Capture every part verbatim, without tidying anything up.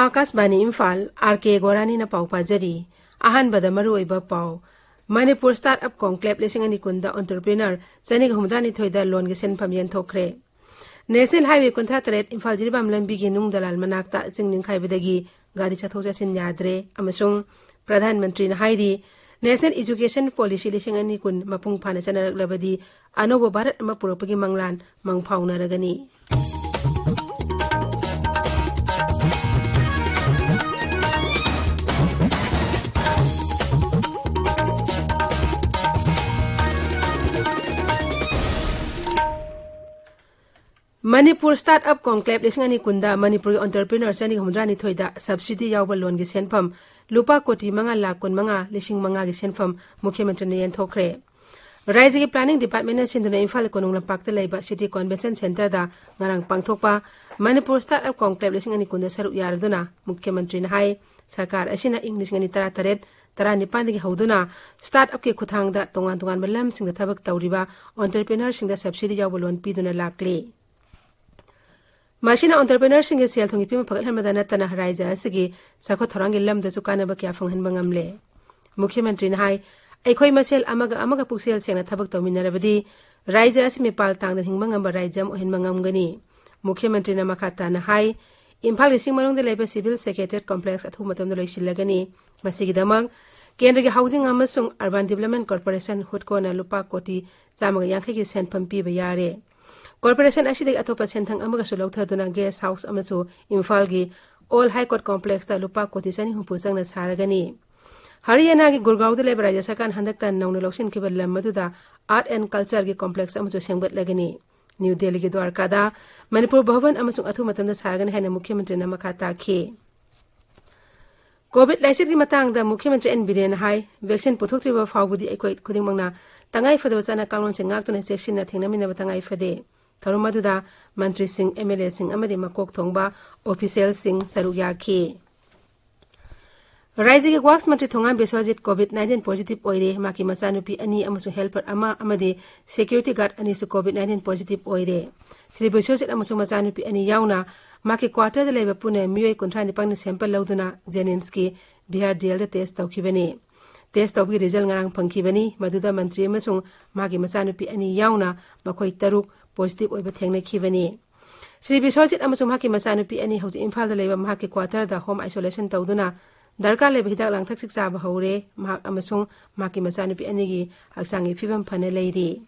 ꯑꯥꯀꯥꯁꯕꯥꯅꯤ Imphal, R ꯀꯦ ꯒꯣꯔꯥꯅꯤꯅ ꯄꯥꯎ ꯄꯥꯖꯔꯤ꯫ ꯑꯍꯥꯟꯕꯗ ꯃꯔꯨꯑꯣꯏꯕ ꯄꯥꯎ꯫ ꯃꯅꯤꯄꯨꯔ ꯁ꯭ꯇꯥꯔꯠ ꯑꯞ ꯀꯣꯟꯀ꯭ꯂꯦꯕ ꯂꯤꯁꯤꯡ ꯑꯅꯤ ꯀꯨꯟꯗ ꯑꯣꯟꯇꯔꯄ꯭ꯔꯤꯅꯔ ꯆꯅꯤꯒ ꯍꯨꯝꯗ꯭ꯔꯥꯅꯤꯊꯣꯏꯗ ꯂꯣꯟꯒꯤ ꯁꯦꯟꯐꯝ ꯌꯦꯟꯊꯣꯛꯈ꯭ꯔꯦ꯫ ꯅꯦꯁꯅꯦꯜ ꯍꯥꯏꯋꯦ ꯀꯨꯟꯊ꯭ꯔꯥ ꯇꯔꯦꯠ ꯏꯝꯐꯥꯜ ꯖꯤꯔꯤꯕꯥꯝ ꯂꯝꯕꯤꯒꯤ ꯅꯨꯡ ꯗꯂꯥꯜ ꯃꯅꯥꯛꯇ ꯆꯤꯡ ꯅꯤꯡꯈꯥꯏꯕꯗꯒꯤ ꯒꯥꯔꯤ ꯆꯠꯊꯣꯛ ꯆꯠꯁꯤꯟ ꯌꯥꯗ꯭ꯔꯦ ꯑꯃꯁꯨꯡ ꯄ꯭ꯔꯙꯥꯟ ꯃꯟꯇ꯭ꯔꯤꯅ ꯍꯥꯏꯔꯤ, ꯅꯦꯁꯅꯦꯜ ꯏꯖꯨꯀꯦꯁꯟ ꯄꯣꯂꯤꯁꯤ ꯂꯤꯁꯤꯡ ꯑꯅꯤ ꯀꯨꯟ ꯃꯄꯨꯡ ꯐꯥꯅ ꯆꯠꯅꯔꯛꯂꯕꯗꯤ ꯑꯅꯧꯕ ꯚꯥꯔꯠ ꯑꯃ ꯄꯨꯔꯛꯄꯒꯤ ꯃꯪꯂꯥꯟ ꯃꯪꯐꯥꯎꯅꯔꯒꯅꯤ꯫ ꯃꯅꯤꯄꯨꯔ ꯁ꯭ꯇꯥꯔꯠ ꯑꯞ ꯀꯣꯟꯀ꯭ꯂꯦꯕ ꯂꯤꯁꯤꯡ ꯑꯅꯤ ꯀꯨꯟꯗ ꯃꯅꯤꯄꯨꯔꯒꯤ ꯑꯣꯟꯇꯔꯄ꯭ꯔꯤꯅꯔ ꯆꯅꯤꯒ ꯍꯨꯝꯗ꯭ꯔꯥꯅꯤꯊꯣꯏꯗ ꯁꯕꯁꯤꯗꯤ ꯌꯥꯎꯕ ꯂꯣꯟꯒꯤ ꯁꯦꯟꯐꯝ ꯂꯨꯄꯥ ꯀꯣꯇꯤ ꯃꯉꯥ ꯂꯥꯈ ꯀꯨꯟꯃꯉꯥ ꯂꯤꯁꯤꯡ ꯃꯉꯥꯒꯤ ꯁꯦꯟꯐꯝ ꯃꯨꯈ꯭ꯌ ꯃꯟꯇ꯭ꯔꯤꯅ ꯌꯦꯟꯊꯣꯛꯈ꯭ꯔꯦ꯫ ꯔꯥꯏꯖ꯭ꯌꯒꯤ ꯄ꯭ꯂꯥꯅꯤꯡ ꯗꯤꯄꯥꯔꯠꯃꯦꯟꯅ ꯁꯤꯟꯗꯨꯅ ꯏꯝꯐꯥꯜ ꯀꯣꯅꯨꯡ ꯂꯝꯄꯥꯛꯇ ꯂꯩꯕ ꯁꯤꯇꯤ ꯀꯣꯟꯚꯦꯟꯁꯟ ꯁꯦꯟꯇꯔꯗ ꯉꯔꯥꯡ ꯄꯥꯡꯊꯣꯛꯄ ꯃꯅꯤꯄꯨꯔ ꯁ꯭ꯇꯥꯔꯠ ꯑꯞ ꯀꯣꯟꯀ꯭ꯂꯦꯕ ꯂꯤꯁꯤꯡ ꯑꯅꯤ ꯀꯨꯟꯗ ꯁꯔꯨꯛ ꯌꯥꯔꯗꯨꯅ ꯃꯨꯈ꯭ꯌ ꯃꯟꯇ꯭ꯔꯤꯅ ꯍꯥꯏ, ꯁꯔꯀꯥꯔ ꯑꯁꯤꯅ ꯏꯪ ꯂꯤꯁꯤꯡ ꯑꯅꯤ ꯇꯔꯥ ꯇꯔꯦꯠ ꯇꯔꯥꯅꯤꯄꯥꯟꯗꯒꯤ ꯍꯧꯗꯨꯅ ꯁ꯭ꯇꯥꯔꯠ ꯑꯞꯀꯤ ꯈꯨꯠꯊꯥꯡꯗ ꯇꯣꯉꯥꯟ ꯇꯣꯉꯥꯟꯕ ꯂꯝꯁꯤꯡꯗ ꯊꯕꯛ ꯇꯧꯔꯤꯕ ꯑꯣꯟꯇꯔꯄ꯭ꯔꯤꯅꯔꯁꯤꯡꯗ ꯁꯕꯁꯤꯗꯤ ꯌꯥꯎꯕ ꯂꯣꯟ ꯄꯤꯗꯨꯅ ꯂꯥꯛꯂꯤ꯫ ꯃꯁꯤꯅ ꯑꯣꯟꯇꯔꯄ꯭ꯔꯤꯅꯔꯁꯤꯡꯒꯤ ꯁꯦꯜ ꯊꯨꯝꯒꯤ ꯐꯤꯕꯝ ꯐꯒꯠꯍꯟꯕꯗ ꯅꯠꯇꯅ ꯔꯥꯏꯖ꯭ꯌ ꯑꯁꯤꯒꯤ ꯆꯥꯎꯈꯠ ꯊꯧꯔꯥꯡꯒꯤ ꯂꯝꯗꯁꯨ ꯀꯥꯟꯅꯕ ꯀꯌꯥ ꯐꯪꯍꯟꯕ ꯉꯝꯂꯦ꯫ ꯃꯨꯈ꯭ꯌ ꯃꯟꯇ꯭ꯔꯤꯅ ꯍꯥꯏ, ꯑꯩꯈꯣꯏ ꯃꯁꯦꯜ ꯑꯃꯒ ꯑꯃꯒ ꯄꯨꯛꯆꯦꯜ ꯁꯦꯡꯅ ꯊꯕꯛ ꯇꯧꯃꯤꯟꯅꯔꯕꯗꯤ ꯔꯥꯏꯖ꯭ꯌ ꯑꯁꯤ ꯃꯤꯄꯥꯜ ꯇꯥꯡꯗꯅ ꯍꯤꯡꯕ ꯉꯝꯕ ꯔꯥꯏꯖ꯭ꯌ ꯑꯃ ꯑꯣꯏꯍꯟꯕ ꯉꯝꯒꯅꯤ꯫ ꯃꯨꯈ꯭ꯌ ꯃꯟꯇ꯭ꯔꯤꯅ ꯃꯈꯥ ꯇꯥꯅ ꯍꯥꯏ, ꯏꯝꯐꯥꯜꯒꯤ ꯆꯤꯡ ꯃꯅꯨꯡꯗ ꯂꯩꯕ ꯁꯤꯚꯤꯜ ꯁꯦꯀ꯭ꯔꯦꯇꯔꯤꯌꯦꯠ ꯀꯣꯝꯄ꯭ꯂꯦꯛꯁ ꯑꯊꯨꯕ ꯃꯇꯝꯗ ꯂꯣꯏꯁꯤꯜꯂꯒꯅꯤ꯫ ꯃꯁꯤꯒꯤꯗꯃꯛ ꯀꯦꯟꯗ꯭ꯔꯒꯤ ꯍꯥꯎꯖꯤꯡ ꯑꯃꯁꯨꯡ ꯑꯔꯕꯥꯟ ꯗꯤꯕ꯭ꯂꯞꯃꯦꯟ ꯀꯣꯔꯄꯣꯔꯦꯁꯟ, ꯍꯨꯠꯀꯣꯅ ꯂꯨꯄꯥ ꯀꯣꯇꯤ ꯆꯥꯝꯃꯒ ꯌꯥꯡꯈꯩꯒꯤ ꯁꯦꯟꯐꯝ ꯄꯤꯕ ꯌꯥꯔꯦ꯫ ꯀꯣꯔꯄꯣꯔꯦꯁꯟ ꯑꯁꯤꯗꯒꯤ ꯑꯇꯣꯞꯄ ꯁꯦꯟꯊꯪ ꯑꯃꯒꯁꯨ ꯂꯧꯊꯗꯨꯅ ꯒꯦꯁ ꯍꯥꯎꯁ ꯑꯃꯁꯨ ꯏꯝꯐꯥꯜꯒꯤ ꯑꯣꯜ ꯍꯥꯏ ꯀꯣꯔꯠ ꯀꯣꯝꯄ꯭ꯂꯦꯛꯁꯇ ꯂꯨꯄꯥ ꯀꯣꯇꯤ ꯆꯅꯤ ꯍꯨꯝꯐꯨ ꯆꯪꯅ ꯁꯥꯔꯒꯅꯤ꯫ ꯍꯔꯤꯌꯥꯅꯥꯒꯤ ꯒꯨꯔꯒꯥꯎꯗ ꯂꯩꯕ ꯔꯥꯖ꯭ꯌ ꯁꯔꯀꯥꯔꯅ ꯍꯟꯗꯛꯇ ꯅꯧꯅ ꯂꯧꯁꯤꯟꯈꯤꯕ ꯂꯝ ꯑꯗꯨꯗ ꯑꯥꯔꯠ ꯑꯦꯟ ꯀꯜꯆꯔꯒꯤ ꯀꯣꯝꯄ꯭ꯂꯦꯛꯁ ꯑꯃꯁꯨ ꯁꯦꯝꯒꯠꯂꯒꯅꯤ꯫ ꯅ꯭ꯌꯨ ꯗꯦꯜꯂꯤꯒꯤ ꯗ꯭ꯋꯥꯔꯀꯥꯗ ꯃꯅꯤꯄꯨꯔ ꯚꯕꯟ ꯑꯃꯁꯨꯡ ꯑꯊꯨꯕ ꯃꯇꯝꯗ ꯁꯥꯔꯒꯅꯤ ꯍꯥꯏꯅ ꯃꯨꯈ꯭ꯌ ꯃꯟꯇ꯭ꯔꯤꯅ ꯃꯈꯥ ꯇꯥꯈꯤ꯫ ꯀꯣꯚꯤꯗ ꯂꯥꯏꯆꯠꯀꯤ ꯃꯇꯥꯡꯗ ꯃꯨꯈ꯭ꯌ ꯃꯟꯇ꯭ꯔꯤ ꯑꯦꯟ ꯕꯤꯔꯦꯟꯅ ꯍꯥꯏ, ꯚꯦꯛꯁꯤꯟ ꯄꯨꯊꯣꯛꯇ꯭ꯔꯤꯕ ꯐꯥꯎꯕꯗꯤ ꯑꯩꯈꯣꯏ ꯈꯨꯗꯤꯡꯃꯛꯅ ꯇꯉꯥꯏ ꯐꯗꯕ ꯆꯠꯅ ꯀꯥꯡꯂꯣꯟꯁꯤꯡ ꯉꯥꯛꯇꯨꯅ ꯆꯦꯛꯁꯤꯟꯅ ꯊꯦꯡꯅꯃꯤꯟꯅꯕ ꯇꯉꯥꯏ ꯐꯗꯦ꯫ ꯊꯧꯔꯝ ꯑꯗꯨꯗ ꯃꯟꯇ꯭ꯔꯤꯁꯤꯡ, ꯑꯦꯝ ꯑꯦꯜ ꯑꯦꯁꯤꯡ ꯑꯃꯗꯤ ꯃꯀꯣꯛ ꯊꯣꯡꯕ ꯑꯣꯐꯤꯁꯤꯌꯦꯜꯁꯤꯡ ꯁꯔꯨꯛ ꯌꯥꯈꯤ꯫ ꯔꯥꯏꯖ꯭ꯌꯒꯤ ꯋꯥꯛꯁ ꯃꯟꯇ꯭ꯔꯤ ꯊꯣꯉꯥꯝ ꯕꯤꯁ꯭ꯋꯖꯤꯠ ꯀꯣꯚꯤꯗ ꯅꯥꯏꯟꯇꯤꯟ ꯄꯣꯖꯤꯇꯤꯚ ꯑꯣꯏꯔꯦ꯫ ꯃꯍꯥꯛꯀꯤ ꯃꯆꯥꯅꯨꯄꯤ ꯑꯅꯤ ꯑꯃꯁꯨꯡ ꯍꯦꯜꯄꯔ ꯑꯃ ꯑꯃꯗꯤ ꯁꯦꯀ꯭ꯌꯨꯔꯤꯇꯤ ꯒꯥꯔꯗ ꯑꯅꯤꯁꯨ ꯀꯣꯚꯤꯗ ꯅꯥꯏꯟꯇꯤꯟ ꯄꯣꯖꯤꯇꯤꯚ ꯑꯣꯏꯔꯦ꯫ ꯁ꯭ꯔꯤ ꯕꯤꯁ꯭ꯋꯖꯤꯠ ꯑꯃꯁꯨꯡ ꯃꯆꯥꯅꯨꯄꯤ ꯑꯅꯤ ꯌꯥꯎꯅ ꯃꯍꯥꯛꯀꯤ ꯀ꯭ꯋꯥꯇꯔꯗ ꯂꯩꯕ ꯄꯨꯟꯅ ꯃꯤꯑꯣꯏ ꯀꯨꯟꯊ꯭ꯔꯥ ꯅꯤꯄꯥꯟꯒꯤ ꯁꯦꯝꯄꯜ ꯂꯧꯗꯨꯅ ꯖꯦꯅꯤꯝꯁꯀꯤ ꯕꯤꯍꯥꯔ ꯗꯤꯑꯦꯜꯗ ꯇꯦꯁ ꯇꯧꯈꯤꯕꯅꯤ꯫ ꯇꯦꯁ ꯇꯧꯕꯒꯤ ꯔꯤꯖꯜ ꯉꯔꯥꯡ ꯐꯪꯈꯤꯕꯅꯤ꯫ ꯃꯗꯨꯗ ꯃꯟꯇ꯭ꯔꯤ ꯑꯃꯁꯨꯡ ꯃꯍꯥꯛꯀꯤ ꯃꯆꯥꯅꯨꯄꯤ ꯑꯅꯤ ꯌꯥꯎꯅ ꯃꯈꯣꯏ ꯇꯔꯨꯛ ꯄꯣꯖꯤꯇꯤꯚ ꯑꯣꯏꯕ ꯊꯦꯡꯅꯈꯤꯕꯅꯤ꯫ ꯁ꯭ꯔꯤ ꯕꯤꯁ꯭ꯋꯖꯤꯠ ꯑꯃꯁꯨꯡ ꯃꯍꯥꯛꯀꯤ ꯃꯆꯥꯅꯨꯄꯤ ꯑꯅꯤ ꯍꯧꯖꯤꯛ ꯏꯝꯐꯥꯜꯗ ꯂꯩꯕ ꯃꯍꯥꯛꯀꯤ ꯀ꯭ꯋꯥꯇꯔꯗ ꯍꯣꯝ ꯑꯥꯏꯁꯣꯂꯦꯁꯟ ꯇꯧꯗꯨꯅ ꯗꯔꯀꯥꯔ ꯂꯩꯕ ꯍꯤꯗꯥꯛ ꯂꯥꯡꯊꯛꯁꯤꯡ ꯆꯥꯕ ꯍꯧꯔꯦ꯫ ꯃꯍꯥꯛ ꯑꯃꯁꯨꯡ ꯃꯍꯥꯛꯀꯤ ꯃꯆꯥꯅꯨꯄꯤ ꯑꯅꯤꯒꯤ ꯍꯛꯆꯥꯡꯒꯤ ꯐꯤꯕꯝ ꯐꯅ ꯂꯩꯔꯤ꯫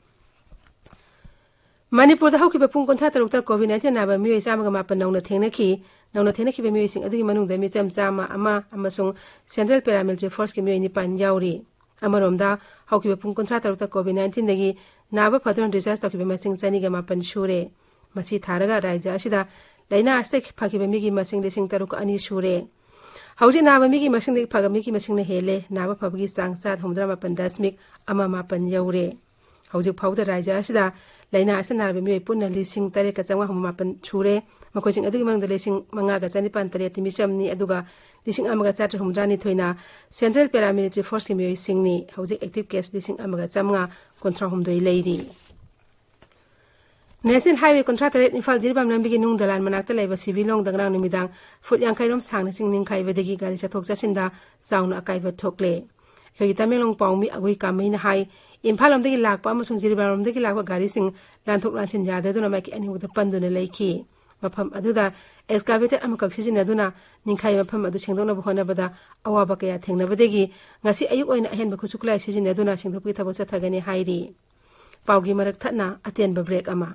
ꯃꯅꯤꯄꯨꯔꯗ ꯍꯧꯈꯤꯕ ꯄꯨꯡ ꯀꯨꯟꯊ꯭ꯔꯥ ꯇꯔꯨꯛꯇ ꯀꯣꯚꯤꯗ ꯅꯥꯏꯟꯇꯤꯟ ꯅꯥꯕ ꯃꯤꯑꯣꯏ ꯆꯥꯝꯃꯒ ꯃꯥꯄꯟ ꯅꯧꯅ ꯊꯦꯡꯅꯈꯤ꯫ ꯅꯧꯅ ꯊꯦꯡꯅꯈꯤꯕ ꯃꯤꯑꯣꯏꯁꯤꯡ ꯑꯗꯨꯒꯤ ꯃꯅꯨꯡꯗ ꯃꯤꯆꯝ ꯆꯥꯝꯃ ꯑꯃ ꯑꯃꯁꯨꯡ ꯁꯦꯟꯇ꯭ꯔꯦꯜ ꯄꯦꯔꯥꯃꯤꯂꯤꯇꯔꯤ ꯐꯣꯔꯁꯀꯤ ꯃꯤꯑꯣꯏ ꯅꯤꯄꯥꯟ ꯌꯥꯎꯔꯤ꯫ ꯑꯃꯔꯣꯝꯗ, ꯍꯧꯈꯤꯕ ꯄꯨꯡ ꯀꯨꯟꯊ꯭ꯔꯥ ꯇꯔꯨꯛꯇ ꯀꯣꯚꯤꯗ ꯅꯥꯏꯟꯇꯤꯟꯗꯒꯤ ꯅꯥꯕ ꯐꯗꯨꯅ ꯗꯤꯁꯆꯥꯔꯖ ꯇꯧꯈꯤꯕ ꯃꯁꯤꯡ ꯆꯅꯤꯒ ꯃꯥꯄꯟ ꯁꯨꯔꯦ꯫ ꯃꯁꯤ ꯊꯥꯔꯒ ꯔꯥꯖ꯭ꯌ ꯑꯁꯤꯗ ꯂꯥꯏꯅꯥ ꯑꯁꯤꯗꯒꯤ ꯐꯈꯤꯕ ꯃꯤꯒꯤ ꯃꯁꯤꯡ ꯂꯤꯁꯤꯡ ꯇꯔꯨꯛ ꯑꯅꯤ ꯁꯨꯔꯦ꯫ ꯍꯧꯖꯤꯛ ꯅꯥꯕ ꯃꯤꯒꯤ ꯃꯁꯤꯡꯗꯒꯤ ꯐꯕ ꯃꯤꯒꯤ ꯃꯁꯤꯡꯅ ꯍꯦꯜꯂꯦ꯫ ꯅꯥꯕ ꯐꯕꯒꯤ ꯆꯥꯡ ꯆꯥꯗ ꯍꯨꯝꯐꯨꯇꯔꯥ ꯃꯥꯄꯟ ꯗꯁꯃꯤꯛ ꯑꯃ ꯃꯥꯄꯟ ꯌꯧꯔꯦ꯫ ꯍꯧꯖꯤꯛ ꯐꯥꯎꯕꯗ ꯔꯥꯖ꯭ꯌ ꯑꯁꯤꯗ ꯂꯥꯏꯅꯥ ꯑꯁꯤꯅ ꯅꯥꯔꯕ ꯃꯤꯑꯣꯏ ꯄꯨꯟꯅ ꯂꯤꯁꯤꯡ ꯇꯔꯦꯠꯀ ꯆꯥꯝꯃꯉꯥ ꯍꯨꯝꯐꯨ ꯃꯥꯄꯟ ꯁꯨꯔꯦ꯫ ꯃꯈꯣꯏꯁꯤꯡ ꯑꯗꯨꯒꯤ ꯃꯅꯨꯡꯗ ꯂꯤꯁꯤꯡ ꯃꯉꯥꯒ ꯆꯅꯤꯄꯥꯟ ꯇꯔꯦꯠꯇꯤ ꯃꯤꯆꯝꯅꯤ, ꯑꯗꯨꯒ ꯂꯤꯁꯤꯡ ꯑꯃꯒ ꯆꯥꯇ꯭ꯔꯦꯠ ꯍꯨꯝꯐꯨꯇꯔꯥꯅꯤꯊꯣꯏꯅ ꯁꯦꯟꯇ꯭ꯔꯦꯜ ꯄꯦꯔꯥꯃꯤꯂꯤꯇꯔꯤ ꯐꯣꯔꯁꯀꯤ ꯃꯤꯑꯣꯏꯁꯤꯡꯅꯤ꯫ ꯍꯧꯖꯤꯛ ꯑꯦꯛꯇꯤꯚ ꯀꯦꯁ ꯂꯤꯁꯤꯡ ꯑꯃꯒ ꯆꯥꯝꯃꯉꯥ ꯀꯨꯟꯊ꯭ꯔꯥ ꯍꯨꯝꯗꯣꯏ ꯂꯩꯔꯤ꯫ ꯅꯦꯁꯅꯦꯜ ꯍꯥꯏꯋꯦ ꯀꯨꯟꯊ꯭ꯔꯥ ꯇꯔꯦꯠ ꯏꯝꯐꯥꯜ ꯖꯤꯔꯤꯕꯥꯝ ꯂꯝꯕꯤꯒꯤ ꯅꯨꯡ ꯗꯂꯥꯟ ꯃꯅꯥꯛꯇ ꯂꯩꯕ ꯁꯤꯕꯤ ꯂꯣꯡꯗ ꯉꯔꯥꯡ ꯅꯨꯃꯤꯗꯥꯡ ꯐꯨꯠ ꯌꯥꯡꯈꯩ ꯔꯣꯝ ꯁꯥꯡꯅ ꯆꯤꯡ ꯅꯤꯡꯈꯥꯏꯕꯗꯒꯤ ꯒꯥꯔꯤ ꯆꯠꯊꯣꯛ ꯆꯠꯁꯤꯟꯗ ꯆꯥꯎꯅ ꯑꯀꯥꯏꯕ ꯊꯣꯛꯂꯦ꯫ ꯑꯩꯈꯣꯏꯒꯤ ꯇꯃꯦꯡꯂꯣꯡ ꯄꯥꯎꯃꯤ ꯑꯒꯨꯏ ꯀꯥꯃꯩꯅ ꯍꯥꯏ, ꯏꯝꯐꯥꯜ ꯂꯣꯝꯗꯒꯤ ꯂꯥꯛꯄ ꯑꯃꯁꯨꯡ ꯖꯤꯔꯤꯕꯥꯝ ꯂꯣꯝꯗꯒꯤ ꯂꯥꯛꯄ ꯒꯥꯔꯤꯁꯤꯡ ꯂꯥꯟꯊꯣꯛ ꯂꯥꯟꯁꯤꯟ ꯌꯥꯗꯗꯨꯅ ꯃꯥꯏꯀꯩ ꯑꯅꯤꯃꯛꯇ ꯄꯟꯗꯨꯅ ꯂꯩꯈꯤ꯫ ꯃꯐꯝ ꯑꯗꯨꯗ ꯑꯦꯛꯁꯀꯥꯚꯦꯇꯔ ꯑꯃꯈꯛ ꯁꯤꯖꯤꯟꯅꯗꯨꯅ ꯅꯤꯡꯈꯥꯏ ꯃꯐꯝ ꯑꯗꯨ ꯁꯦꯡꯗꯣꯛꯅꯕ ꯍꯣꯠꯅꯕꯗ ꯑꯋꯥꯕ ꯀꯌꯥ ꯊꯦꯡꯅꯕꯗꯒꯤ ꯉꯁꯤ ꯑꯌꯨꯛ ꯑꯣꯏꯅ ꯑꯍꯦꯟꯕ ꯈꯨꯠꯁꯨ ꯈꯨꯠꯂꯥꯏ ꯁꯤꯖꯤꯟꯅꯗꯨꯅ ꯁꯦꯡꯗꯣꯛꯄꯒꯤ ꯊꯕꯛ ꯆꯠꯊꯒꯅꯤ ꯍꯥꯏꯔꯤ꯫ ꯄꯥꯎꯒꯤ ꯃꯔꯛ ꯊꯠꯅ ꯑꯇꯦꯟꯕ ꯕ꯭ꯔꯦꯛ ꯑꯃ꯫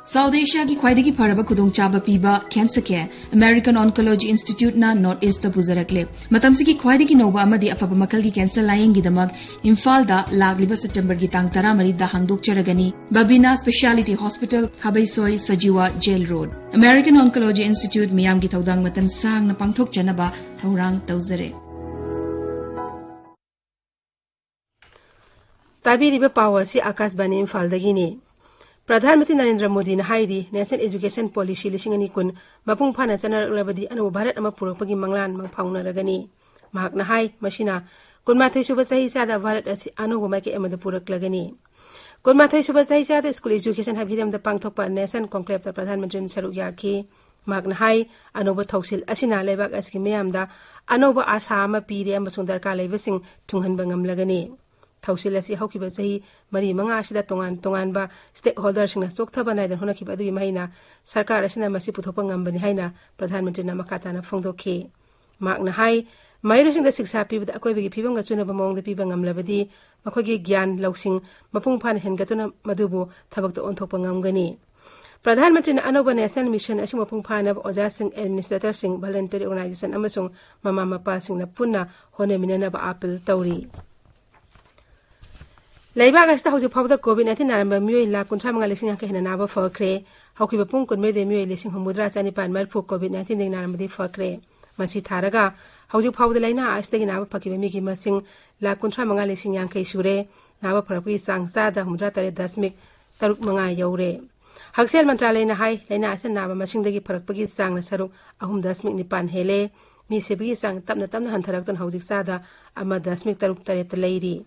ꯁꯥꯎꯠ ꯑꯦꯁꯤꯌꯥꯒꯤ ꯈ꯭ꯋꯥꯏꯗꯒꯤ ꯐꯔꯕ ꯈꯨꯗꯣꯡꯆꯥꯕ ꯄꯤꯕ cancer care American Oncology Instituteꯅ North Eastꯇ ꯄꯨꯖꯔꯛꯂꯦ꯫ ꯃꯇꯝꯁꯤꯒꯤ ꯈ꯭ꯋꯥꯏꯗꯒꯤ ꯅꯧꯕ ꯑꯃꯗꯤ ꯑꯐꯕ ꯃꯈꯜꯒꯤ cancer ꯂꯥꯌꯦꯡꯒꯤꯗꯃꯛ ꯏꯝꯐꯥꯜꯗ ꯂꯥꯛꯂꯤꯕ ꯁꯦꯞꯇꯦꯝꯕꯔꯒꯤ ꯇꯥꯡ ꯇꯔꯥꯃꯔꯤꯗ ꯍꯥꯡꯗꯣꯛꯆꯔꯒꯅꯤ꯫ Babina Speciality Hospital, ꯈꯥꯕꯩꯁꯣꯏ, Sajiwa, Jail Road꯫ American Oncology Institute ꯃꯤꯌꯥꯝꯒꯤ ꯊꯧꯗꯥꯡ ꯃꯇꯝ ꯁꯥꯡꯅ ꯄꯥꯡꯊꯣꯛꯆꯅꯕ ꯊꯧꯔꯥꯡ ꯇꯧꯖꯔꯦ꯫ ꯇꯥꯕꯤꯔꯤꯕ ꯄꯥꯎ ꯑꯁꯤ ꯑꯥꯀꯥꯁꯕꯥꯅꯤ ꯏꯝꯐꯥꯜꯗꯒꯤꯅꯤ꯫ ꯄ꯭ꯔꯙꯥꯟ ꯃꯟꯇ꯭ꯔꯤ ꯅꯔꯦꯟꯗ꯭ꯔ ꯃꯣꯗꯤꯅ ꯍꯥꯏꯔꯤ, National Education Policy ꯂꯤꯁꯤꯡ ꯑꯅꯤ ꯀꯨꯟ ꯃꯄꯨꯡ ꯐꯥꯅ ꯆꯠꯅꯔꯛꯂꯕꯗꯤ ꯑꯅꯧꯕ ꯚꯥꯔꯠ ꯑꯃ ꯄꯨꯔꯛꯄꯒꯤ ꯃꯪꯂꯥꯟ ꯃꯪꯐꯥꯎꯅꯔꯒꯅꯤ꯫ ꯃꯍꯥꯛꯅ ꯍꯥꯏ, ꯃꯁꯤꯅ ꯀꯨꯟꯃꯥꯊꯣꯏ ꯁꯨꯕ ꯆꯍꯤꯆꯥꯗ ꯚꯥꯔꯠ ꯑꯁꯤ ꯑꯅꯧꯕ ꯃꯥꯏꯀꯩ ꯑꯃꯗ ꯄꯨꯔꯛꯂꯒꯅꯤ꯫ ꯀꯨꯟꯃꯥꯊꯣꯏ ꯁꯨꯕ ꯆꯍꯤꯆꯥꯗ ꯁ꯭ꯀꯨꯜ ꯑꯦꯖꯨꯀꯦꯁꯟ ꯍꯥꯏꯕ ꯍꯤꯔꯝꯗ ꯄꯥꯡꯊꯣꯛꯄ ꯅꯦꯁꯟ ꯀꯣꯟꯀ꯭ꯂꯦꯕꯇ ꯄ꯭ꯔꯙꯥꯟ ꯃꯟꯇ꯭ꯔꯤꯅ ꯁꯔꯨꯛ ꯌꯥꯈꯤ꯫ ꯃꯍꯥꯛꯅ ꯍꯥꯏ, ꯑꯅꯧꯕ ꯊꯧꯁꯤꯜ ꯑꯁꯤꯅ ꯂꯩꯕꯥꯛ ꯑꯁꯤꯒꯤ ꯃꯤꯌꯥꯝꯗ ꯑꯅꯧꯕ ꯑꯥꯁꯥ ꯑꯃ ꯄꯤꯔꯦ ꯑꯃꯁꯨꯡ ꯗꯔꯀꯥꯔ ꯂꯩꯕꯁꯤꯡ ꯊꯨꯡꯍꯟꯕ ꯉꯝꯂꯒꯅꯤ꯫ ꯊꯧꯁꯤꯜ ꯑꯁꯤ ꯍꯧꯈꯤꯕ ꯆꯍꯤ ꯃꯔꯤ ꯃꯉꯥ ꯑꯁꯤꯗ ꯇꯣꯉꯥꯟ ꯇꯣꯉꯥꯟꯕ ꯁ꯭ꯇꯦꯛꯍꯣꯜꯗꯔꯁꯤꯡꯅ ꯆꯣꯛꯊꯕ ꯅꯥꯏꯗꯅ ꯍꯣꯠꯅꯈꯤꯕ ꯑꯗꯨꯒꯤ ꯃꯍꯩꯅ ꯁꯔꯀꯥꯔ ꯑꯁꯤꯅ ꯃꯁꯤ ꯄꯨꯊꯣꯛꯄ ꯉꯝꯕꯅꯤ ꯍꯥꯏꯅ ꯄ꯭ꯔꯙꯥꯟ ꯃꯟꯇ꯭ꯔꯤꯅ ꯃꯈꯥ ꯇꯥꯅ ꯐꯣꯡꯗꯣꯛꯈꯤ꯫ ꯃꯍꯥꯛꯅ ꯍꯥꯏ, ꯃꯍꯩꯔꯣꯏꯁꯤꯡꯗ ꯁꯤꯛꯁꯥ ꯄꯤꯕꯗ ꯑꯀꯣꯏꯕꯒꯤ ꯐꯤꯕꯝꯒ ꯆꯨꯅꯕ ꯃꯑꯣꯡꯗ ꯄꯤꯕ ꯉꯝꯂꯕꯗꯤ ꯃꯈꯣꯏꯒꯤ ꯒ꯭ꯌꯥꯟ ꯂꯧꯁꯤꯡ ꯃꯄꯨꯡ ꯐꯥꯅ ꯍꯦꯟꯒꯠꯇꯨꯅ ꯃꯗꯨꯕꯨ ꯊꯕꯛꯇ ꯑꯣꯟꯊꯣꯛꯄ ꯉꯝꯒꯅꯤ꯫ ꯄ꯭ꯔꯙꯥꯟ ꯃꯟꯇ꯭ꯔꯤꯅ ꯑꯅꯧꯕ ꯅꯦꯁꯅꯦꯜ ꯃꯤꯁꯟ ꯑꯁꯤ ꯃꯄꯨꯡ ꯐꯥꯅꯕ ꯑꯣꯖꯥꯁꯤꯡ, ꯑꯦꯗꯃꯤꯅꯤꯁꯇ꯭ꯔꯦꯇꯔꯁꯤꯡ, ꯚꯣꯂꯟꯇꯔꯤ ꯑꯣꯔꯒꯅꯥꯏꯖꯦꯁꯟ ꯑꯃꯁꯨꯡ ꯃꯃꯥ ꯃꯄꯥꯁꯤꯡꯅ ꯄꯨꯟꯅ ꯍꯣꯠꯅꯃꯤꯟꯅꯅꯕ ꯑꯥꯄꯤꯜ ꯇꯧꯔꯤ꯫ ꯂꯩꯕꯥꯛ ꯑꯁꯤꯗ ꯍꯧꯖꯤꯛ ꯐꯥꯎꯕꯗ ꯀꯣꯚꯤꯗ ꯅꯥꯏꯟꯇꯤꯟ ꯅꯥꯔꯝꯕ ꯃꯤꯑꯣꯏ ꯂꯥꯈ ꯀꯨꯟꯊ꯭ꯔꯥ ꯃꯉꯥ ꯂꯤꯁꯤꯡ ꯌꯥꯡꯈꯩ ꯍꯦꯟꯅ ꯅꯥꯕ ꯐꯈ꯭ꯔꯦ꯫ ꯍꯧꯈꯤꯕ ꯄꯨꯡ ꯀꯨꯟꯃꯔꯤꯗ ꯃꯤꯑꯣꯏ ꯂꯤꯁꯤꯡ ꯍꯨꯝꯐꯨꯇꯔꯥ ꯆꯥꯅꯤꯄꯥꯟ ꯃꯔꯤꯐꯨ ꯀꯣꯚꯤꯗ ꯅꯥꯏꯟꯇꯤꯟꯗꯒꯤ ꯅꯥꯔꯝꯕꯗꯤ ꯐꯈ꯭ꯔꯦ꯫ ꯃꯁꯤ ꯊꯥꯔꯒ ꯍꯧꯖꯤꯛ ꯐꯥꯎꯕꯗ ꯂꯥꯏꯅꯥ ꯑꯁꯤꯗꯒꯤ ꯅꯥꯕ ꯐꯈꯤꯕ ꯃꯤꯒꯤ ꯃꯁꯤꯡ ꯂꯥꯈ ꯀꯨꯟꯊ꯭ꯔꯥ ꯃꯉꯥ ꯂꯤꯁꯤꯡ ꯌꯥꯡꯈꯩ ꯁꯨꯔꯦ꯫ ꯅꯥꯕ ꯐꯔꯛꯄꯒꯤ ꯆꯥꯡ ꯆꯥꯗ ꯍꯨꯝꯐꯨꯇꯔꯥ ꯇꯔꯦꯠ ꯗꯁꯃꯤꯛ ꯇꯔꯨꯛ ꯃꯉꯥ ꯌꯧꯔꯦ꯫ ꯍꯛꯁꯦꯜ ꯃꯟꯇ꯭ꯔꯥꯂꯌꯅ ꯍꯥꯏ, ꯂꯥꯏꯅꯥ ꯑꯁꯤꯅ ꯅꯥꯕ ꯃꯁꯤꯡꯗꯒꯤ ꯐꯔꯛꯄꯒꯤ ꯆꯥꯡꯅ ꯁꯔꯨꯛ ꯑꯍꯨꯝ ꯗꯁꯃꯤꯛ ꯅꯤꯄꯥꯟ ꯍꯦꯜꯂꯦ꯫ ꯃꯤ ꯁꯤꯕꯒꯤ ꯆꯥꯡ ꯇꯞꯅ ꯇꯞꯅ ꯍꯟꯊꯔꯛꯇꯨꯅ ꯍꯧꯖꯤꯛ ꯆꯥꯗ ꯑꯃ ꯗꯁꯃꯤꯛ ꯇꯔꯨꯛ ꯇꯔꯦꯠꯇ ꯂꯩꯔꯤ꯫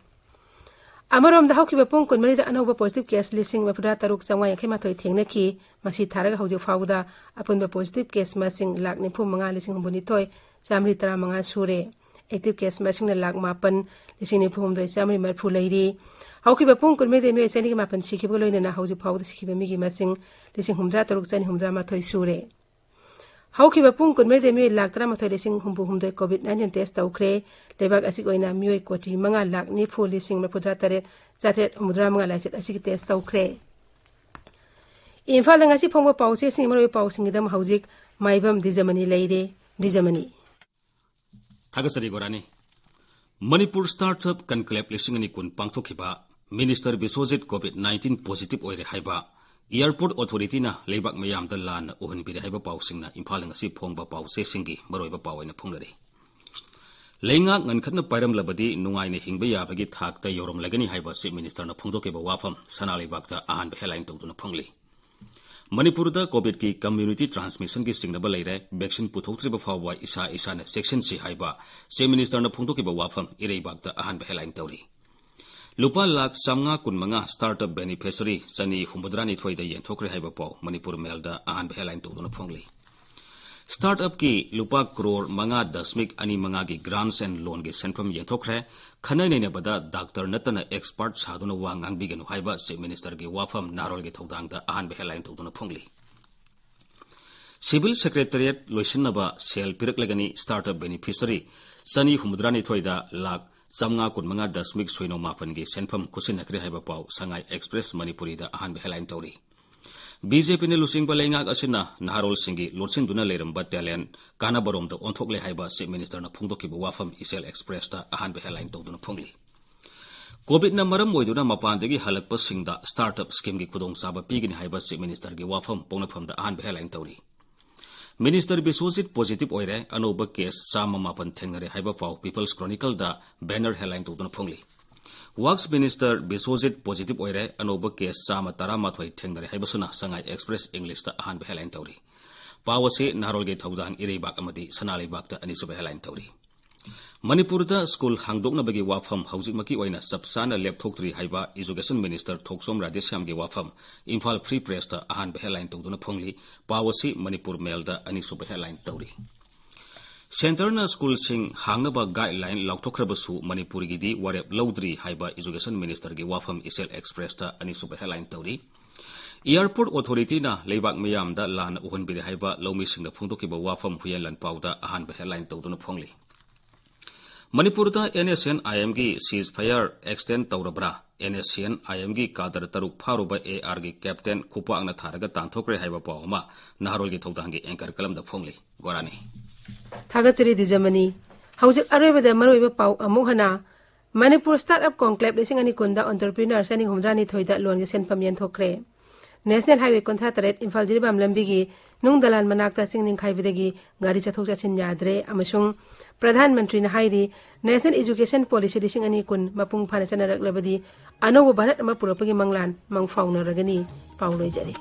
ꯑꯃꯔꯣꯝꯗ, ꯍꯧꯈꯤꯕ ꯄꯨꯡ ꯀꯨꯟꯃꯔꯤꯗ ꯑꯅꯧꯕ ꯄꯣꯖꯤꯇꯤꯚ ꯀꯦꯁ ꯂꯤꯁꯤꯡ ꯃꯔꯤꯐꯨꯇꯔꯥ ꯇꯔꯨꯛ ꯆꯥꯝꯃꯉꯥ ꯌꯥꯡꯈꯩ ꯃꯥꯊꯣꯏ ꯊꯦꯡꯅꯈꯤ꯫ ꯃꯁꯤ ꯊꯥꯔꯒ ꯍꯧꯖꯤꯛ ꯐꯥꯎꯕꯗ ꯑꯄꯨꯟꯕ ꯄꯣꯖꯤꯇꯤꯚ ꯀꯦꯁ ꯃꯁꯤꯡ ꯂꯥꯈ ꯅꯤꯐꯨ ꯃꯉꯥ ꯂꯤꯁꯤꯡ ꯍꯨꯝꯐꯨꯅꯤꯊꯣꯏ ꯆꯥꯝꯃꯔꯤ ꯇꯔꯥꯃꯉꯥ ꯁꯨꯔꯦ꯫ ꯑꯦꯛꯇꯤꯚ ꯀꯦꯁ ꯃꯁꯤꯡꯅ ꯂꯥꯈ ꯃꯥꯄꯟ ꯂꯤꯁꯤꯡ ꯅꯤꯐꯨ ꯍꯨꯝꯗꯣꯏ ꯆꯥꯝꯃꯔꯤ ꯃꯔꯤꯐꯨ ꯂꯩꯔꯤ꯫ ꯍꯧꯈꯤꯕ ꯄꯨꯡ ꯀꯨꯟꯃꯔꯤꯗ ꯃꯤꯑꯣꯏ ꯆꯅꯤꯒ ꯃꯥꯄꯟ ꯁꯤꯈꯤꯕꯒ ꯂꯣꯏꯅꯅ ꯍꯧꯖꯤꯛ ꯐꯥꯎꯕꯗ ꯁꯤꯈꯤꯕ ꯃꯤꯒꯤ ꯃꯁꯤꯡ ꯂꯤꯁꯤꯡ ꯍꯨꯝꯐꯨꯇꯔꯥ ꯇꯔꯨꯛ ꯆꯅꯤ ꯍꯨꯝꯐꯨꯇꯔꯥ ꯃꯥꯊꯣꯏ ꯁꯨꯔꯦ꯫ ꯍꯧꯈꯤꯕ ꯄꯨꯡ ꯀꯨꯟꯃꯔꯤꯗ ꯃꯤꯑꯣꯏ ꯂꯥꯈ ꯇꯔꯥꯃꯥꯊꯣꯏ ꯂꯤꯁꯤꯡ ꯍꯨꯝꯐꯨ ꯍꯨꯝꯗꯣꯏ ꯀꯣꯚꯤꯗ ꯅꯥꯏꯟꯇꯤꯟ ꯇꯦꯁ ꯇꯧꯈ꯭ꯔꯦ꯫ ꯂꯩꯕꯥꯛ ꯑꯁꯤꯒꯤ ꯑꯣꯏꯅ ꯃꯤꯑꯣꯏ ꯀꯣꯇꯤ ꯃꯉꯥ ꯂꯥꯈ ꯅꯤꯐꯨ ꯂꯤꯁꯤꯡ ꯃꯔꯤꯐꯨꯇꯔꯥ ꯇꯔꯦꯠ ꯆꯥꯇ꯭ꯔꯦꯠ ꯍꯨꯝꯐꯨꯇꯔꯥ ꯃꯉꯥ ꯂꯥꯏꯆꯠ ꯑꯁꯤꯒꯤ ꯇꯦꯁ ꯇꯧꯈ꯭ꯔꯦ꯫ ꯏꯝꯐꯥꯜꯗ ꯉꯁꯤ ꯐꯣꯡꯕ ꯄꯥꯎꯆꯦꯁꯤꯡꯒꯤ ꯃꯔꯨꯑꯣꯏꯕ ꯄꯥꯎꯁꯤꯡꯒꯤꯗꯃꯛ ꯍꯧꯖꯤꯛ ꯃꯥꯏꯕꯝ ꯗꯤꯖꯃꯅꯤ ꯂꯩꯔꯦ꯫ ꯗꯤꯖꯃꯅꯤ꯫ ꯊꯥꯒꯠꯆꯔꯤ ꯒꯣꯔꯥꯅꯤ꯫ ꯃꯅꯤꯄꯨꯔ ꯁ꯭ꯇꯥꯔꯠ ꯑꯞ ꯀꯟꯀ꯭ꯂꯦꯕ ꯂꯤꯁꯤꯡ ꯑꯅꯤ ꯀꯨꯟ ꯄꯥꯡꯊꯣꯛꯈꯤꯕ minister Biswajit COVID nineteen positive ꯑꯣꯏꯔꯦ ꯍꯥꯏꯕ, ꯑꯦꯌꯔꯄꯣꯔꯠ ꯑꯣꯊꯣꯔꯤꯇꯤꯅ ꯂꯩꯕꯥꯛ ꯃꯤꯌꯥꯝꯗ ꯂꯥꯟꯅ ꯎꯍꯟꯕꯤꯔꯦ ꯍꯥꯏꯕ ꯄꯥꯎꯁꯤꯡꯅ ꯏꯝꯐꯥꯜꯗ ꯉꯁꯤ ꯐꯣꯡꯕ ꯄꯥꯎꯆꯦꯁꯤꯡꯒꯤ ꯃꯔꯨꯑꯣꯏꯕ ꯄꯥꯎ ꯑꯣꯏꯅ ꯐꯣꯡꯅꯔꯤ꯫ ꯂꯩꯉꯥꯛ ꯉꯟꯈꯠꯅ ꯄꯥꯏꯔꯝꯂꯕꯗꯤ ꯅꯨꯡꯉꯥꯏꯅ ꯍꯤꯡꯕ ꯌꯥꯕꯒꯤ ꯊꯥꯛꯇ ꯌꯧꯔꯝꯂꯒꯅꯤ ꯍꯥꯏꯕ ꯆꯤꯐ ꯃꯤꯅꯤꯁꯇꯔꯅ ꯐꯣꯡꯗꯣꯛꯈꯤꯕ ꯋꯥꯐꯝ ꯁꯅꯥ ꯂꯩꯕꯥꯛꯇ ꯑꯍꯥꯟꯕ ꯍꯦꯗꯂꯥꯏꯟ ꯇꯧꯗꯨꯅ ꯐꯣꯡꯂꯤ꯫ ꯃꯅꯤꯄꯨꯔꯗ ꯀꯣꯚꯤꯗꯀꯤ ꯀꯝꯃ꯭ꯌꯨꯅꯤꯇꯤ ꯇ꯭ꯔꯥꯟꯁꯃꯤꯁꯟꯒꯤ ꯆꯤꯡꯅꯕ ꯂꯩꯔꯦ, ꯚꯦꯛꯁꯤꯟ ꯄꯨꯊꯣꯛꯇ꯭ꯔꯤꯕ ꯐꯥꯎꯕ ꯏꯁꯥ ꯏꯁꯥꯅ ꯆꯦꯛꯁꯤꯟꯁꯤ ꯍꯥꯏꯕ ꯆꯤꯐ ꯃꯤꯅꯤꯁꯇꯔꯅ ꯐꯣꯡꯗꯣꯛꯈꯤꯕ ꯋꯥꯐꯝ ꯏꯔꯩꯕꯥꯛꯇ ꯑꯍꯥꯟꯕ ꯍꯦꯗꯂꯥꯏꯟ ꯇꯧꯔꯤ꯫ ꯂꯨꯄꯥ ꯂꯥꯈ ꯆꯥꯝꯃꯉꯥ ꯀꯨꯟꯃꯉꯥ startup beneficiary ꯆꯅꯤ ꯍꯨꯝꯐꯨꯇꯔꯥꯅꯤꯊꯣꯏꯗ ꯌꯦꯟꯊꯣꯛꯈ꯭ꯔꯦ ꯍꯥꯏꯕ ꯄꯥꯎ ꯃꯅꯤꯄꯨꯔ ꯃꯦꯜꯗ ꯑꯍꯥꯟꯕ headline ꯇꯧꯗꯨꯅ ꯐꯣꯡꯂꯤ꯫ Startupꯀꯤ ꯂꯨꯄꯥ ꯀ꯭ꯔꯣꯔ ꯃꯉꯥ ꯗꯁꯃꯤꯛ ꯑꯅꯤ ꯃꯉꯥꯒꯤ grants and loanꯒꯤ ꯁꯦꯟꯐꯝ ꯌꯦꯟꯊꯣꯛꯈ꯭ꯔꯦ꯫ ꯈꯟꯅ ꯅꯩꯅꯕꯗ ꯗꯥꯛꯇꯔ ꯅꯠꯇꯅ expert ꯁꯥꯗꯨꯅ ꯋꯥ ꯉꯥꯡꯕꯤꯒꯅꯨ ꯍꯥꯏꯕ Chief Ministerꯒꯤ ꯋꯥꯐꯝ ꯅꯍꯥꯔꯣꯜꯒꯤ ꯊꯧꯗꯥꯡꯗ ꯑꯍꯥꯟꯕ headline ꯇꯧꯗꯨꯅ ꯐꯣꯡꯂꯤ꯫ Civil Secretariat ꯂꯣꯏꯁꯤꯟꯅꯕ ꯁꯦꯜ ꯄꯤꯔꯛꯂꯒꯅꯤ꯫ Startup beneficiary ꯆꯅꯤ ꯍꯨꯝꯐꯨꯇꯔꯥꯅꯤꯊꯣꯏꯗ ꯂꯥꯈ ꯆꯥꯝꯃꯉꯥ ꯀꯨꯟꯃꯉꯥ ꯗꯁꯃꯤꯛ ꯁꯤꯅꯣ ꯃꯥꯄꯟꯒꯤ ꯁꯦꯟꯐꯝ ꯈꯨꯠꯁꯤꯟꯅꯈ꯭ꯔꯦ ꯍꯥꯏꯕ ꯄꯥꯎ ꯁꯉꯥꯏ Express ꯃꯅꯤꯄꯨꯔꯤꯗ ꯑꯍꯥꯟꯕ headline ꯇꯧꯔꯤ꯫ BJPꯅ ꯂꯨꯆꯤꯡꯕ ꯂꯩꯉꯥꯛ ꯑꯁꯤꯅ ꯅꯍꯥꯔꯣꯜꯁꯤꯡꯒꯤ ꯂꯣꯠꯁꯤꯟꯗꯨꯅ ꯂꯩꯔꯝꯕ talent ꯀꯥꯟꯅꯕꯔꯣꯝꯗ ꯑꯣꯟꯊꯣꯛꯂꯦ ꯍꯥꯏꯕ Chief Ministerꯅ ꯐꯣꯡꯗꯣꯛꯈꯤꯕ ꯋꯥꯐꯝ ꯏꯆꯦꯜ Expressꯇ ꯑꯍꯥꯟꯕ headline ꯇꯧꯗꯨꯅ ꯐꯣꯡꯂꯤ꯫ COVIDꯅ ꯃꯔꯝ ꯑꯣꯏꯗꯨꯅ ꯃꯄꯥꯟꯗꯒꯤ ꯍꯜꯂꯛꯄꯁꯤꯡꯗ startup schemeꯒꯤ ꯈꯨꯗꯣꯡꯆꯥꯕ ꯄꯤꯒꯅꯤ ꯍꯥꯏꯕ Chief Ministerꯒꯤ ꯋꯥꯐꯝ ꯄꯣꯛꯅꯐꯝꯗ ꯑꯍꯥꯟꯕ headline ꯇꯧꯔꯤ꯫ Minister ꯕꯤꯁ꯭ꯋꯖꯤꯠ positive ꯑꯣꯏꯔꯦ, ꯑꯅꯧꯕ case ꯆꯥꯝꯃ ꯃꯥꯄꯟ ꯊꯦꯡꯅꯔꯦ ꯍꯥꯏꯕ ꯄꯥꯎ People's Chronicleꯗ banner headline ꯇꯧꯗꯨꯅ ꯐꯣꯡꯂꯤ꯫ Works Minister ꯕꯤꯁ꯭ꯋꯖꯤꯠ positive ꯑꯣꯏꯔꯦ, ꯑꯅꯧꯕ case ꯆꯥꯝꯃ ꯇꯔꯥꯃꯥꯊꯣꯏ ꯊꯦꯡꯅꯔꯦ ꯍꯥꯏꯕꯁꯤꯅ ꯁꯉꯥꯏ Express Englishꯇ ꯑꯍꯥꯟꯕ headline ꯇꯧꯔꯤ꯫ ꯄꯥꯎ ꯑꯁꯤ ꯅꯍꯥꯔꯣꯜꯒꯤ ꯊꯧꯗꯥꯡ ꯏꯔꯩꯕꯥꯛ ꯑꯃꯗꯤ ꯁꯅꯥ ꯂꯩꯕꯥꯛꯇ ꯑꯅꯤꯁꯨꯕ headline ꯇꯧꯔꯤ꯫ ꯃꯅꯤꯄꯨꯔꯗ school ꯍꯥꯡꯗꯣꯛꯅꯕꯒꯤ ꯋꯥꯐꯝ ꯍꯧꯖꯤꯛꯃꯛꯀꯤ ꯑꯣꯏꯅ ꯆꯞ ꯆꯥꯅ ꯂꯦꯞꯊꯣꯛꯇ꯭ꯔꯤ ꯍꯥꯏꯕ Education Minister ꯊꯣꯛꯆꯣꯝ ꯔꯥꯙꯦꯁ꯭ꯌꯥꯝꯒꯤ ꯋꯥꯐꯝ Imphal Free Pressꯇ ꯑꯍꯥꯟꯕ headline ꯇꯧꯗꯨꯅ ꯐꯣꯡꯂꯤ꯫ ꯄꯥꯎ ꯑꯁꯤ ꯃꯅꯤꯄꯨꯔ ꯃꯦꯜꯗ ꯑꯅꯤꯁꯨꯕ headline ꯇꯧꯔꯤ꯫ Centreꯅ schoolꯁꯤꯡ ꯍꯥꯡꯅꯕ guideline ꯂꯥꯎꯊꯣꯛꯈ꯭ꯔꯕꯁꯨ ꯃꯅꯤꯄꯨꯔꯒꯤꯗꯤ ꯋꯥꯔꯦꯞ ꯂꯧꯗ꯭ꯔꯤ ꯍꯥꯏꯕ Education Ministerꯒꯤ ꯋꯥꯐꯝ ꯏꯆꯦꯜ Expressꯇ ꯑꯅꯤꯁꯨꯕ headline ꯇꯧꯔꯤ꯫ Airport Authorityꯅ ꯂꯩꯕꯥꯛ ꯃꯤꯌꯥꯝꯗ ꯂꯥꯟꯅ ꯎꯍꯟꯕꯤꯔꯦ ꯍꯥꯏꯕ ꯂꯧꯃꯤꯁꯤꯡꯅ ꯐꯣꯡꯗꯣꯛꯈꯤꯕ ꯋꯥꯐꯝ ꯍꯨꯏꯌꯦꯟ ꯂꯥꯟꯄꯥꯎꯗ ꯑꯍꯥꯟꯕ headline ꯇꯧꯗꯨꯅ ꯐꯣꯡꯂꯤ꯫ ꯃꯅꯤꯄꯨꯔꯗ NSCN-IMꯒꯤ ceasefire extend ꯇꯧꯔꯕ꯭ꯔꯥ? NSCN-IMꯒꯤ cadre ꯇꯔꯨꯛ ꯐꯥꯔꯨꯕ ARꯒꯤ captain ꯈꯨꯄꯥꯛꯅ ꯊꯥꯔꯒ ꯇꯥꯟꯊꯣꯛꯈ꯭ꯔꯦ ꯍꯥꯏꯕ ꯄꯥꯎ ꯑꯃ ꯅꯍꯥꯔꯣꯜꯒꯤ ꯊꯧꯗꯥꯡꯒꯤ anchor ꯀꯂꯝꯗ ꯐꯣꯡꯂꯤ꯫ ꯒꯣꯔꯥꯅꯤ꯫ ꯊꯥꯒꯠꯆꯔꯤ ꯗꯤꯖꯃꯅꯤ꯫ ꯍꯧꯖꯤꯛ ꯑꯔꯣꯏꯕꯗ ꯃꯔꯨꯑꯣꯏꯕ ꯄꯥꯎ ꯑꯃꯨꯛ ꯍꯟꯅ꯫ ꯃꯅꯤꯄꯨꯔ Startup Conclave ꯂꯤꯁꯤꯡ ꯑꯅꯤ ꯀꯨꯟꯗ entrepreneur ꯆꯅꯤ ꯍꯨꯝꯐꯨꯇꯔꯥꯅꯤꯊꯣꯏꯗ loanꯒꯤ ꯁꯦꯟꯐꯝ ꯌꯦꯟꯊꯣꯛꯈ꯭ꯔꯦ꯫ National Highway ꯀꯨꯟꯊ꯭ꯔꯥ ꯇꯔꯦꯠ ꯏꯝꯐꯥꯜ ꯖꯤꯔꯤꯕꯥꯝ ꯂꯝꯕꯤꯒꯤ ꯅꯨꯡ ꯗꯂꯥꯟ ꯃꯅꯥꯛꯇ ꯆꯤꯡ ꯅꯤꯡꯈꯥꯏꯕꯗꯒꯤ ꯒꯥꯔꯤ ꯆꯠꯊꯣꯛ ꯆꯠꯁꯤꯟ ꯌꯥꯗ꯭ꯔꯦ ꯑꯃꯁꯨꯡ ꯄ꯭ꯔꯙꯥꯟ ꯃꯟꯇ꯭ꯔꯤꯅ ꯍꯥꯏꯔꯤ, National Education Policy ꯂꯤꯁꯤꯡ ꯑꯅꯤ ꯀꯨꯟ ꯃꯄꯨꯡ ꯐꯥꯅ ꯆꯠꯅꯔꯛꯂꯕꯗꯤ ꯑꯅꯧꯕ ꯚꯥꯔꯠ ꯑꯃ ꯄꯨꯔꯛꯄꯒꯤ ꯃꯪꯂꯥꯟ ꯃꯪꯐꯥꯎꯅꯔꯒꯅꯤ꯫ ꯄꯥꯎ ꯂꯣꯏꯖꯔꯦ꯫